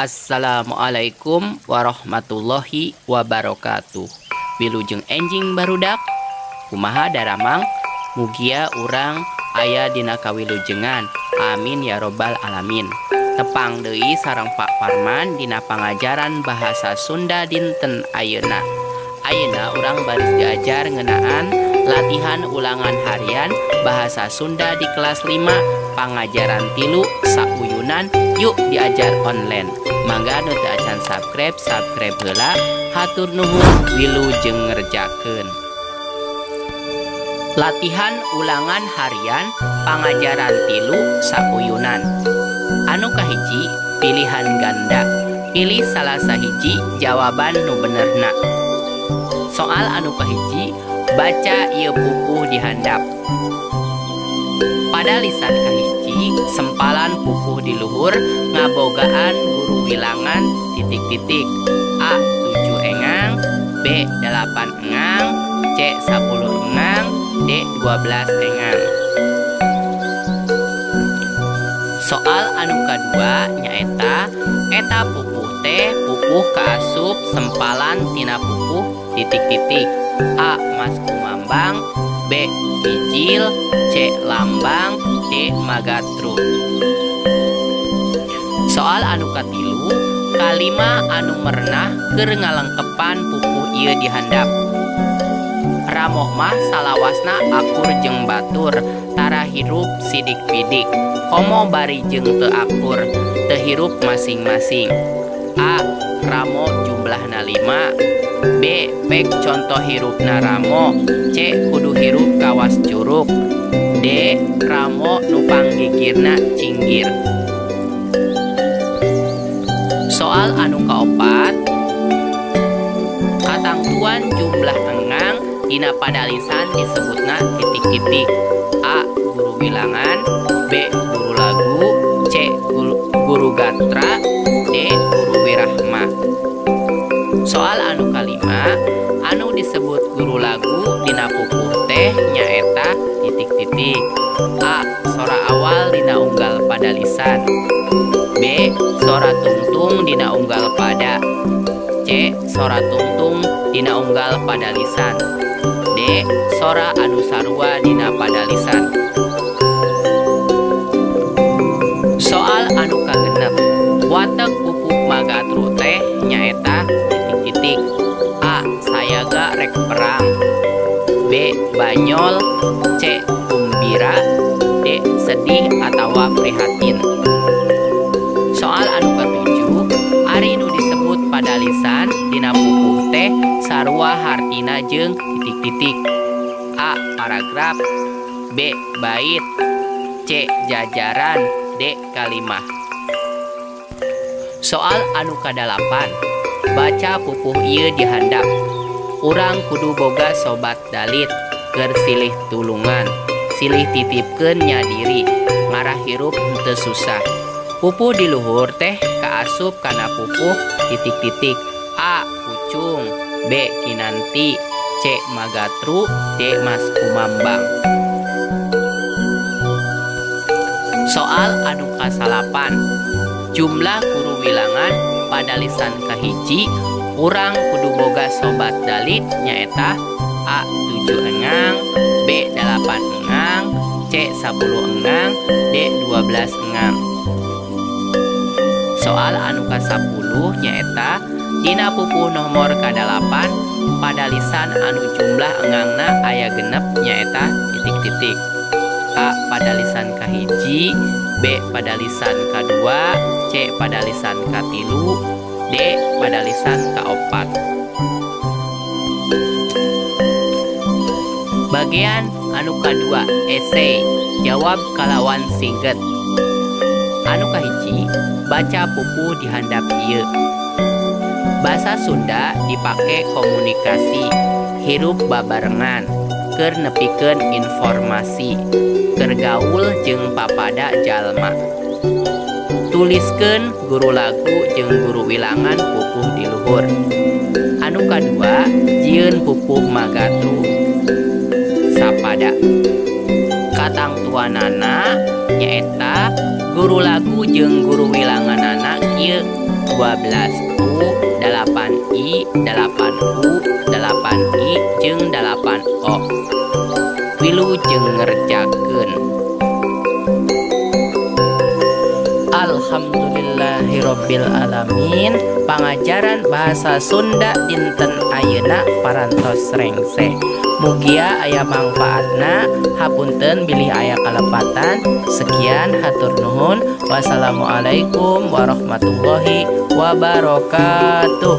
Assalamualaikum warahmatullahi wabarakatuh. Wilujeng enjing barudak. Kumaha daramang? Mugia urang aya dina kawilujengan. Amin ya robbal alamin. Tepang deui sareng Pak Parman dina pangajaran bahasa Sunda dinten ayeuna. Ayeuna urang baris diajar ngeunaan latihan ulangan harian bahasa Sunda di kelas 5 pangajaran 3 sauyunan. Yuk diajar online. Mangga nu teu acan subscribe, subscribe heula. Hatur nuhun, wilujeng ngerjakeun. Latihan ulangan harian pangajaran 3 sauyunan. Anu kahiji, pilihan ganda. Pilih salah sahiji jawaban nu benerna. Soal anu kahiji, baca ieu pupuh di handap. Padalisan kahiji, sempalan pupuh di luhur ngabogaan guru wilangan titik-titik. A 7 engang, B 8 engang, C 10 engang, D 12 engang. Soal anu kadua nyaeta eta pupuh teh pupuh kaasup sempalan tina pupuh titik-titik. A Maskumambang, B Bijil, C Lambang, D Magatru. Soal anu katilu, kalima anu merenah keur ngalengkepan pupuh ieu di handap. Ramo mah salawasna akur jeung batur, tara hirup sidik pidik. Komo bari jeung teu akur, teu hirup masing-masing. A Ramo jumlahna 5, B pek contoh hirupna Ramo, C kudu hirup kawas curug, D Ramo nu panggigirna cinggir. Soal anu kaopat, katangtuan jumlah engang dina padalisan disebutna titik-titik. A guru bilangan, B guru lagu, C guru gatra, D guru wirahma. Soal anu kalima, anu disebut guru lagu dina pupuh teh nyaeta titik-titik. A sora awal dina unggal padalisan, B sora tungtung dina unggal pada, C sora tungtung dina unggal padalisan, D sora anu sarua dina padalisan. Soal anu kagenep, watek pupuh Magatru teh nyaeta titik-titik. A sayaga rek perang, B banyol, C gumbira, D sedih atawa prihatin. Soal anu katujuh, ari nu disebut padalisan dina pupuh teh sarua hartina jeung titik-titik. A paragraf, B bait, C jajaran, D kalimah. Soal anu kadalapan, baca pupuh ieu di handap. Urang kudu boga sobat dalit keur silih tulungan, silih titipkeun nya diri, ngarah hirup henteu susah. Pupuh di luhur teh kaasup kana pupuh titik-titik. A pucung, B kinanti, C Magatru, D Maskumambang. Soal anu kasalapan, jumlah guru wilangan padalisan kahiji urang kudu boga sobat dalit nyaeta A 7 engang, B 8 engang, C 10 engang, D 12 engang. Soal anu ka-10 nyaeta dina pupuh nomor ka-8 padalisan anu jumlah engangna aya genep nyaeta titik-titik. A padalisan kahiji, B padalisan kadua, C padalisan katilu, D padalisan kaopat. Bagian anu kadua, esai, jawab kalawan singget. Anu kahiji, baca pupuh di handap ieu. Basa Sunda dipake komunikasi, hirup babarengan, keur nepikeun informasi, keur gaul jeung papada jalma. Tuliskeun guru lagu jeung guru wilangan pupuh di luhur. Anu kadua, jieun pupuh Magatru sapada. Katangtuanana nyaeta guru lagu jeung guru wilanganana kieu. 12 U, 8 I, 8 U, 8 I, jeung 8 O. Wilujeng ngerjakeun. Alhamdulillahirabbil alamin, pangajaran bahasa Sunda dinten ayeuna parantos rengse. Mugia aya mangfaatna. Hapunten bilih aya kalepatan. Sekian, hatur nuhun. Wassalamualaikum warahmatullahi wabarakatuh.